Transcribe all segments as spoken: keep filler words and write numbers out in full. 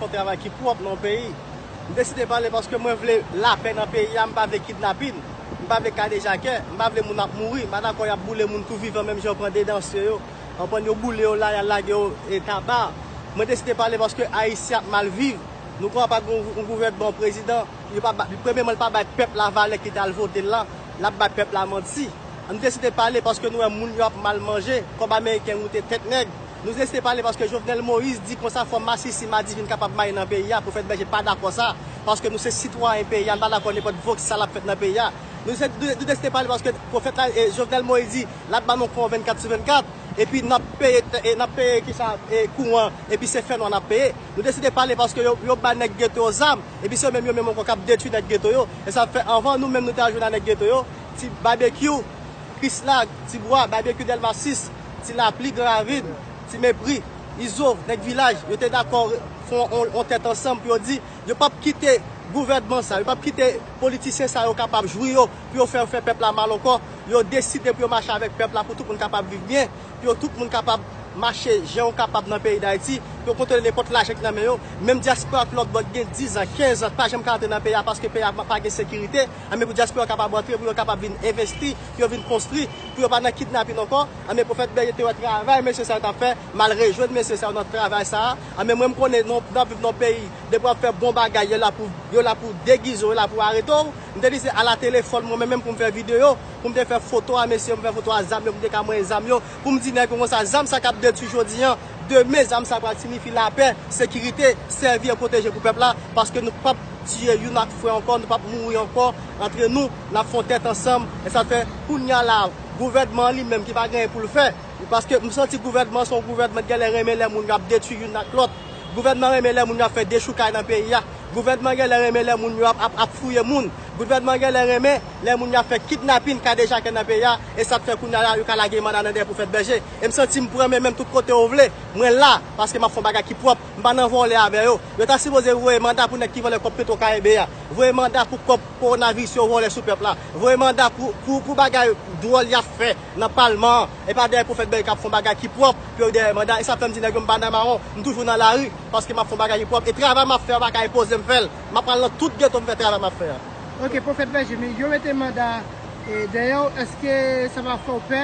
Yon travay ki pwòp nan yon peyi. M deside pale paske mwen vle lapè nan peyi a, m pa vle kidnapin, m pa vle kadejakè, m pa vle moun ap mouri, m pa dakò y ap boule moun tou vivan menm jan yo pran de dansye yo, yo pran yo boule yo la, y al lage yo e taba. Mwen deside pale paske Ayisyen ap mal viv. Nou konn pa gen yon gouvènman, yon prezidan, yo pa ba, premyèman, li pa bay pèp la valè ki t al vote l la, l ap bay pèp la manti. Nou deside pale paske nou wè moun yo ap mal manje, kòb ameriken goute tèt nèg. Nou deside pale paske Jovenel Moïse di konsa fò masisi madivi n kapab maye nan peyi a, Pwofèt Bèje pa dakò sa, paske nou se sitwayen peyi a, n pa dakò nenpòt vòks sa l ap fèt nan peyi a. Nou se, nou, nou deside pale paske Pwofèt la, e, Jovenel Moïse di l ap ban nou kò vennkat sou vennkat, epi n ap peye, e, n ap peye kisa, e, kouran, epi se fènwa n ap peye. Nou deside pale paske yo, yo bay nèg geto yo zam, epi se yo menm, yo menm ankò k ap detwi nèg geto yo. E sa fè anvan nou menm nou te al jwenn a nèg geto yo, ti Babekyou, Krisla, Ti Bwa, Babekyou, Dèlma sis, Ti Lapli, Gran Ravin, Ti Mepri, Izo, nèg vilaj, yo te dakò fè yon, yon tèt ansanm pou yo di, yo p ap kite gouvènman sa, yo p ap kite politisyen sa yo kapab jwi yo, pou yo fè, fè pèp la mal ankò. Yo deside pou yo mache avèk pèp la, pou tout moun kapab viv byen, pou yo tout moun kapab mache jan yo kapab nan peyi Dayiti, pou yo kontwole nenpòt lajan ki nan men yo. Menm dyaspora ki lòt bò ki gen diz an, kenz an, pa janm ka antre nan peyi a paske peyi a pa gen sekirite. Anben pou dyaspora kapab antre, pou yo kapab vin envesti, pou yo vin konstwi, pou yo pa nan kidnapin ankò. Anben Pwofèt Bèje te wè travay mesye sa yo t ap fè, m al rejwenn mesye sa yo nan travay sa a. Anben mwen m konnen nou, n ap viv nan yon peyi, depi w ap fè bon bagay, yo la pou, yo la pou degize w, yo la pou arete w. M te di se ala telefòn mwen menm pou m fè videyo, pou m te fè foto a mesye, m fè foto a zam yo, pou m te ka manyen zam yo, pou m di nèg yo konsa, zam sa k ap detwi jodi an, demen zam sa pral siyifi lapè, sekirite, sèvi e pwoteje pou pèp la, paske nou p ap tiye youn ak frè ankò, nou p ap mouri ankò antre nou, n ap fè yon tèt ansanm, e sa fè kounye a la, gouvènman an li menm ki pa gen anyen pou l fè, paske m santi gouvènman se yon gouvènman ki genlè renmen lè moun yo ap detwi youn ak lòt. Gouvènman renmen lè moun yo ap fè dechoukay nan peyi a. Gouvènman genlè renmen lè moun yo ap, ap, ap fouye moun. Gouvènman genlè renmen lè moun yo ap fè kidnapin, kadejakè nan peyi a. E sa k fè kounye a la, yo ka lage manda nan dèyè Pwofèt Bèje. E m santi m pran men menm tout kote yo vle. Mwen la, paske m ap fè yon bagay ki pwòp. M pa nan vòlè avè yo. Yo ta sipoze voye manda pou nèg ki vòlè kòb Petwo Karibe a. Voye manda pou kòb kowonaviris yo vòlè sou pèp la. Voye manda pou, pou, pou bagay dwòl y ap fè nan palman an. E pa dèyè Pwofèt Bèje k ap fè yon bagay ki pwòp pou yo dèyè manda. E sa fè m di nèg yo m pa nan mawon. M toujou nan lari paske m ap fè yon bagay ki pwòp. E travay m ap fè a pa ka enpoze m fè l. M ap pral nan tout geto m fè travay m ap fè a. Ok, Pwofèt Bèje, men yo mete manda, e, dèyè w. Èske sa pa fè w pè,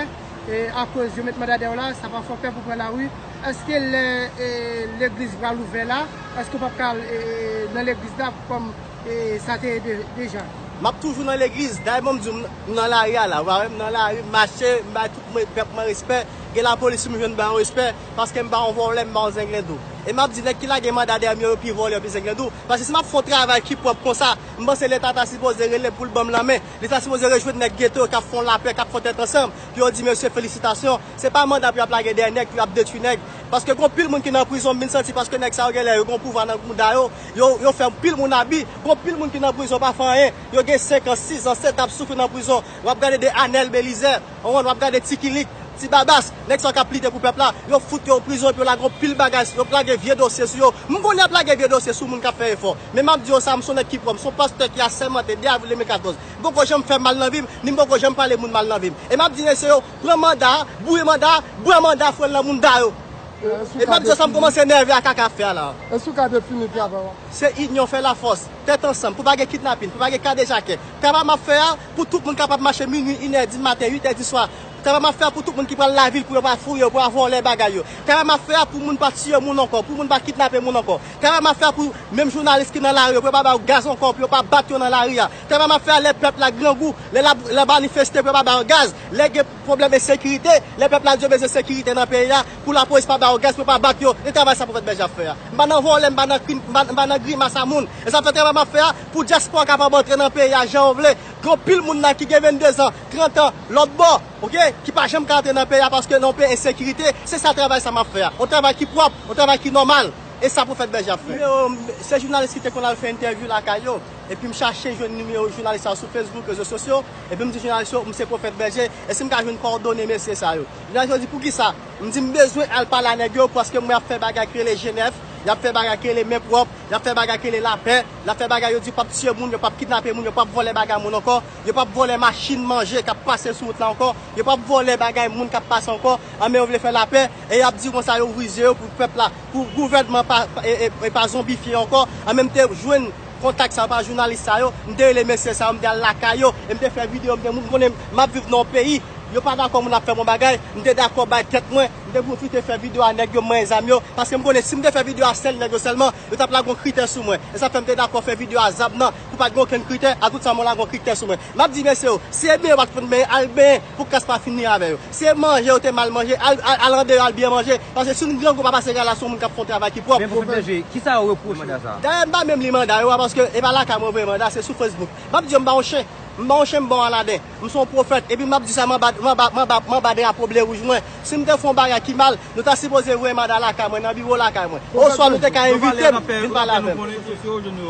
e, akoz yo met manda dèyè w la, sa pa fè w pè pou pran lari? Èske lè, e, legliz pral ouvè la, èske w p ap ka al, e, nan legliz la kòm, e, sa te ye de-, deja? M ap toujou nan legliz. Dayè, bon, m di w, m nan lari a la. Ou pa wè m nan lari, m mache, m bay tout mwen, pèp mwen respè. Gen lapolis, m jwenn ba yo respè, paske m pa yon vòlè, m pa yon zenglendo. E m ap di, nèg ki lage manda dèyè m yo, yo pi vòlè, yo pi zenglendo. Paske si m ap fè yon travay ki pwòp konsa, m panse Leta ta sipoze rele pou l ban m lanmen. Li ta sipoze rejwenn nèg geto yo k ap fè yon lapè, k ap fè yon tèt ansanm, pou yo di, mesye, felisitasyon. Se pa manda pou y ap lage dèyè nèg, pou y ap detwi nèg. Paske gon pil moun ki nan prizon, m vin santi paske nèg sa yo genlè yo gon pouvwa nan mouda yo, yo, yo fè pil moun abi. Gon pil moun ki nan prizon pa fè anyen. Yo gen senk an, sis an, sèt an ap soufri nan prizon. W ap gade de Anèl Belizè, w konprann, w ap gade Ti Kilik, Ti Babas, nèg sa yo k ap lite pou pèp la, yo fout yo prizon epi yo lage yon pil bagay, yo lage vye dosye sou yo. M konnen y ap lage vye dosye sou moun k ap fè efò. Men m ap di yo sa, m se yon nèg ki pwòp, m se yon pastè ki asèmante de avril de mil katòz. M poko janm fè mal nan vi m, ni m poko janm pale moun mal nan vi m. E m ap di mesye yo, pran manda a, boure manda a, bwè manda a, foure l nan mouda yo. E m ap di yo sa, m kòmanse nève a kaka ap fè a la. Èske w ka defini travay w? Se inyon fè lafòs, tèt ansanm, pou pa gen kidnapin, pou pa gen kadejakè. Travay m ap fè a, pou tout moun kapab mache minwi, inè di maten, uitè di swa. Travay m ap fè a pou tout moun ki pral lavil, pou yo pa fouye, pou yo pa vòlè bagay yo. Travay m ap fè a pou moun pa tiye moun ankò, pou moun pa kidnape moun ankò. Travay m ap fè a pou menm jounalis ki nan lari yo, pou yo pa ba yo gaz ankò, pou yo pa bat yo nan lari a. Travay m ap fè a lè pèp la grangou, lè l ap, lè l ap manifeste, pou yo pa ba yo gaz. Lè gen pwoblèm ensekirite, lè pèp la di yo bezwen sekirite nan peyi a, pou lapolis pa ba yo gaz, pou yo pa bat yo. E travay sa Pwofèt Bèje ap fè a. M pa nan vòlè, m pa nan krim, m pa, m pa nan grimas a moun. E sa fè travay m ap fè a, pou dyaspora kapab antre nan peyi a jan yo vle. Gen anpil moun la ki gen venndezan, trant an, lòt bò, oke, ki pa janm ka antre nan peyi a paske nan yon peyi ensekirite. Se sa travay sa m ap fè a. Yon travay ki pwòp, yon travay ki nòmal. E sa Pwofèt Bèje ap fè. Nimewo, se jounalis ki te konn al fè entèvyou lakay yo. Epi m chache jwenn nimewo jounalis sa sou Facebook, rezo sosyo. Epi m di jounalis yo, m se Pwofèt Bèje. Èske m ka jwenn kòdone mesye sa yo? Jounalis yo di, poukisa? M di, m bezwen al pale a nèg yo, paske m wè y ap fè bagay ki rele G nèf. Y ap fè bagay ki rele men pwòp, y ap fè bagay ki rele lapè, y ap fè bagay yo di yo p ap tiye moun, yo p ap kidnape moun, yo p ap vòlè bagay moun ankò, yo p ap vòlè machin manje k ap pase sou wout la ankò, yo p ap vòlè bagay moun k ap pase ankò, anben yo vle fè lapè, e y ap di konsa yo vize yo pou pèp la, pou gouvènman pa, pa, e, e, e pa zonbifye ankò, an menm te jwenn kontak sa yo pa jounalis sa yo, m te rele mesye sa yo, m te al lakay yo, e m te fè videyo, m te moun konnen m ap viv nan yon peyi, yo pa dakò moun ap fè bon bagay, m te dakò bay tèt mwen, m te pwofite fè videyo a nèg yo manyen zam yo, paske m konnen si m te fè videyo a sèl nèg yo sèlman, yo t ap lage yon kritè sou mwen. E sa fè m te dakò fè videyo a zam nan, pou pa t gen okenn kritè, a tout sa mwen lage yon kritè sou mwen. M ap di mesye yo, si e benyen yo pa t konn benyen, al benyen, pou kras pa fini avè yo. Si e manje yo te mal manje, al, al, al andeyò, al byen manje, paske si yon grangou pa pase kay la, se yon moun k ap fè yon travay ki pwòp. Men Pwofèt Bèje, kisa yo repwoche w? Dayè, m pa menm li manda yo a, paske e pa lakay mwen voye manda, se sou Facebook. M ap di yo m pa yon chen. M pa yon chen, m pa yon Aladen. M se yon pwofèt. Epi m ap di sa, m anba, m anba, m anba, m anba drapo ble wouj mwen. Si m te fè yon bagay ki mal, nou ta sipoze voye manda lakay mwen, nan biwo lakay mwen. Oswa nou te ka envite m vin pale avè m.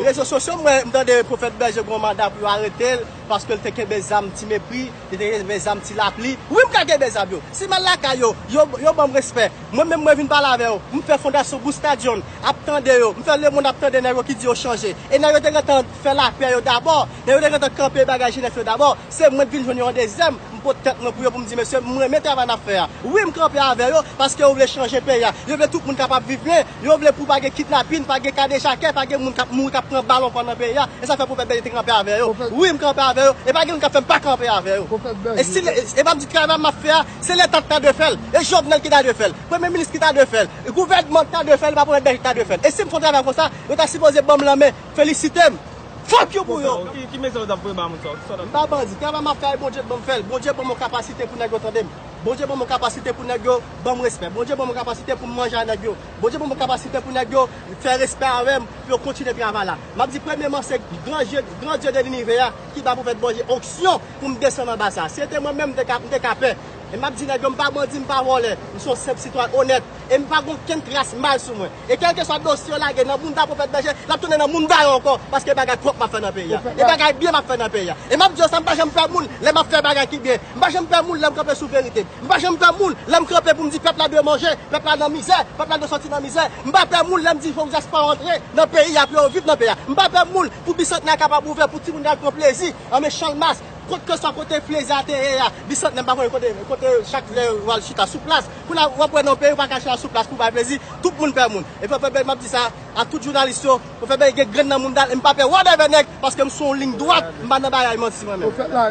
Rezo sosyo, m wè, m tande Pwofèt Bèje gen yon manda pou yo arete l, paske l te kenbe zam Ti Mepri, li te kenbe zam Ti Lapli. Wi, m ka kenbe zam yo. Si m al lakay yo, yo, yo ban m respè. Mwen menm mwen vin pale avè yo. M fè fondasyon Busta John ap tande yo. M fè lemonn ap tande nèg yo ki di yo chanje. E nèg yo te gentan fè lapè yo dabò. Nèg yo te gentan kanpe bagay Jenèf yo dabò. Se mwen k vin jwenn yo an dezyèm. M pot tèt mwen pou yo pou m di, mesye, m renmen travay n ap fè a. Wi, m kanpe avè yo paske yo vle chanje peyi a. Yo vle tout moun kapab viv byen. Yo vle pou pa gen kidnapin, pa gen kadejakè, pa gen moun k ap mouri, k ap pran bal ankò nan peyi a. E sa fè Pwofèt Bèje te kanpe avè yo. Wi, m kanpe avè yo. E pa gen moun k ap fè m pa kanpe avè yo. E si, e m ap di travay m ap fè a, se Leta ki ta dwe fè l. E Jovenel ki ta dwe fè l. Premye minis ki ta dwe fè l. Gouvènman ki ta dwe fè l, e pa Pwofèt Bèje ki ta dwe fè l. E si m fè yon travay konsa, yo ta sipoze ban m lanmen, felisite m. Fuck you pou yo. Ki, ki mesaj w t ap voye ba moun sa yo? Ki sa w t ap di? M pa bandi. Travay m ap fè a, Bondye k ban m fè l. Bondye ban m yon kapasite pou nèg yo tande m. Bondye ban m yon kapasite pou nèg yo ban m respè. Bondye ban m yon kapasite pou m manje ak nèg yo. Bondye ban m yon kapasite pou nèg yo fè respè avè m, pou yo kontinye travay la. M ap di premyeman, se gran Dye, gran Dye de linivè a ki ba Pwofèt Bèje onksyon pou m desann anba sa. Si se te mwen menm, m te ka, m te ka pè. E m ap di nèg yo, m pa bandi, m pa vòlè. M se yon senp sitwayen onèt. E m pa gen okenn tras mal sou mwen. E kèlkeswa dosye yo lage nan bounda Pwofèt Bèje, l ap tounen nan bounda yo ankò, paske bagay pwòp m ap fè nan peyi a. E bagay byen m ap fè nan peyi a. E m ap di yo sa, m pa janm pè moun lè m ap fè bagay ki byen. M pa janm pè moun lè m kanpe sou verite. M pa janm pè moun lè m kanpe pou m di pèp la dwe manje, pèp la nan mizè, pèp la dwe sòti nan mizè. M pa pè moun lè m di fòk dyaspora antre nan peyi a pou yo viv nan peyi a. M pa pè moun pou Bisantnè a kapab ouvè pou timoun yo al pran plezi an men Chanmas. Kot ke swa kote plezi a te ye a, Bisantnè, m pa konnen kote, kote chak lè yo al chita sou plas. Kounye a, w ap wè nan peyi, ou pa ka chita sou plas pou bay plezi, tout moun pè moun. E Pwofèt Bèje, m ap di sa a tout jounalis yo, Pwofèt Bèje gen grenn nan mounda l, e m pa pè whatever nèg, paske m sou yon liy dwat, m pa nan bagay manti mwen menm. Pwofèt la,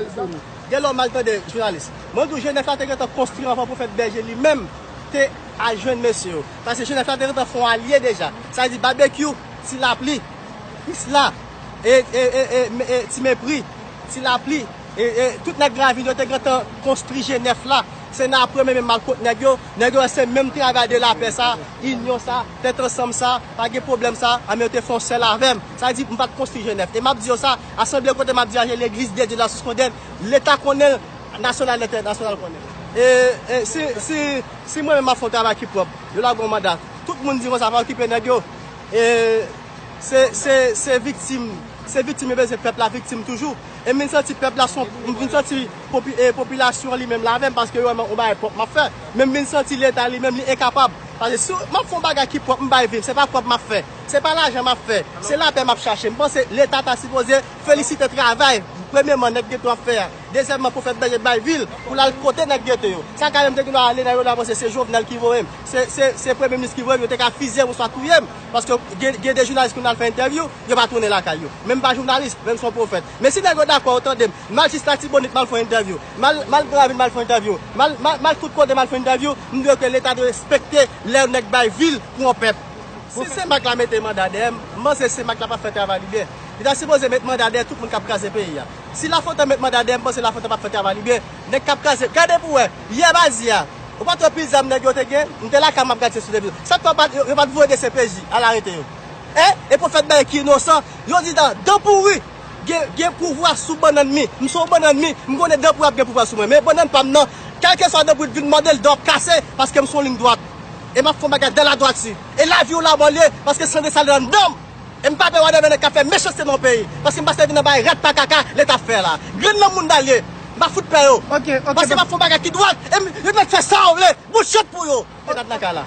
Gen lè w mal tande jounalis. Mwen di w, Jenèf la te gentan konstwi anvan Pwofèt Bèje li menm te al jwenn mesye yo. Paske Jenèf la te gentan fè yon alye deja. Sa vle di Babekyou, Ti Lapli, Isla, e, e, e, e, e, Ti Mepri, Ti Lapli, e, e, tout nèg Gravil yo te gentan konstwi Jenèf la. Se nan apre men, men m al kot nèg yo. Nèg yo wè se menm travay de lapè sa, inyon sa, tèt ansanm sa, pa gen pwoblèm sa, anben yo te fè yon sèl avè m. Sa vle di m pa t konstwi Jenèf. E m ap di yo sa, asanble kote m ap diraje, Legliz de Dye de la Source konnen l, Leta konnen l, nasyonal entènasyonal konnen l. E, e si, si, si mwen menm m ap fè yon travay ki pwòp, yo lage yon manda, tout moun di konsa pa okipe nèg yo. E se, se, se viktim, se viktim yo bezwen, pèp la viktim toujou. E m vin santi pèp la, son, m vin santi popi-, e, popilasyon an li menm la avè m, paske yo wè m yon bagay pwòp m ap fè. Men m vin santi Leta li menm li enkapab. Paske si m ap fè yon bagay ki pwòp, m bay vi m, se pa pwòp m ap fè. Se pa lajan m ap fè. Se lapè m ap chache. M panse Leta ta sipoze felisite travay, premyeman, nèg geto ap fè a. Dezyèmman, Pwofèt Bèje bay vi l pou l al kote nèg geto yo. Sa ka menm te gen dwa ale nan yo la, panse se Jovenel ki voye m. Se, se, se premye minis ki voye m, yo te ka fiziye m oswa touye m. Paske gen, gen de jounalis ki konn al fè entèvyou, yo pa tounen lakay yo. Men m pa jounalis, men m se yon pwofèt. Men si nèg yo dakò yo tande m, m al jis Latibonit m al fè yon entèvyou, m al, m al Gravil m al fè yon entèvyou, m al, m al, m al tout kote m al fè yon entèvyou, m dwe ke Leta dwe respekte lè nèg bay vi l pou yon pèp. Si Senmak la mete manda dèyè m, m panse Senmak la p ap fè travay li byen. Li ta sipoze met manda dèyè tout moun k ap kraze peyi a. Si Lafontan met manda dèyè m, m panse Lafontan p ap fè travay li byen. Nèg k ap kraze, gade pou w wè, yè maten an, ou pa t wè pil zam nèg yo te gen? M te lakay m ap gade se sou televizyon. Sa k fè yo pa t, yo, yo pa t voye D C P J al arete yo? Hein? E Pwofèt Bèje ki inosan, yo di dan, dan pouri gen, gen pouvwa sou bannann mi. M se yon bannann mi, m konnen dan pouri ap gen pouvwa sou mwen. Men bannann pa m nan, kèlkeswa dan pouri vin mòde l, dan w ap kase, paske m se yon liy dwat. E m ap fè yon bagay dan ladwati. E lavi w la mwen l ye, paske san Desalin anndan m. E m pa pè whatever nèg k ap fè mechanste nan yon peyi. Paske m pa sèvi nan bay rat pa kaka Leta ap fè la. Grenn nan mounda l ye. M pa fout pè yo. Paske m ap fè yon bagay ki dwat. E m, yo mèt fè sa yo vle. Bullshit pou yo. Mèt lakay la.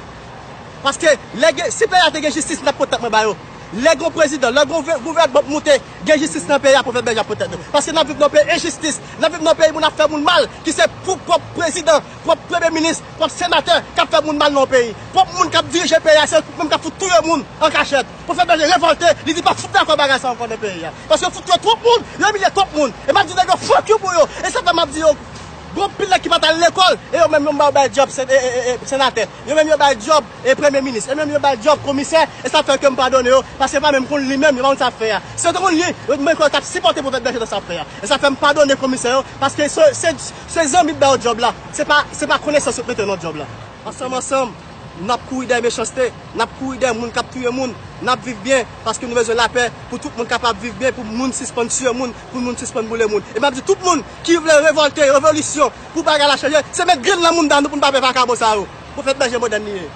Paske lè gen, si peyi a te gen jistis, m t ap pot tèt mwen ba yo. Lè gen yon prezidan, lè gen yon gouvènman k moute, gen jistis nan peyi a, Pwofèt Bèje ap pot tèt nou. Paske n ap viv nan yon peyi enjistis, n ap viv nan yon peyi moun ap fè moun mal, ki se pwòp prezidan, pwòp premye minis, pwòp senatè k ap fè moun mal nan yon peyi. Pwòp moun k ap dirije peyi a, se yo menm k ap fout touye moun an kachèt. Pwofèt Bèje revòlte, li di pa fout dakò bagay sa ankò nan peyi a. Paske yo fout touye twòp moun, yo imilye twòp moun. E m ap di nèg yo fuck you pou yo. E sa fè m ap di yo, gen anpil nèg ki pa t al lekòl, e yo menm yo ba yo bay djòb senatè. Yo menm yo bay djòb e premye minis, e menm yo bay djòb komisè, e sa fè ke m padone yo, paske yo pa menm konn li menm, yo pa konn sa ap fè a. Si yo te konn li, yo menm yo t ap sipòte Pwofèt Bèje nan sa ap fè a. E sa fè m padone komisè yo, paske se, se, se zanmi k ba yo djòb la, se pa, se pa konesans yo k mete yo nan djòb la. Ansanm, ansanm, n ap kouri dèyè mechanste, n ap kouri dèyè moun k ap touye moun, n ap viv byen, paske nou bezwen lapè pou tout moun kapab viv byen, pou moun sispann tiye moun, pou moun sispann boule moun. E m ap di tout moun ki vle revòlte, revolisyon, pou bagay la chanje, se met grenn nan mounda nou pou n pa pè vakabon sa yo. Pwofèt Bèje modèn li ye.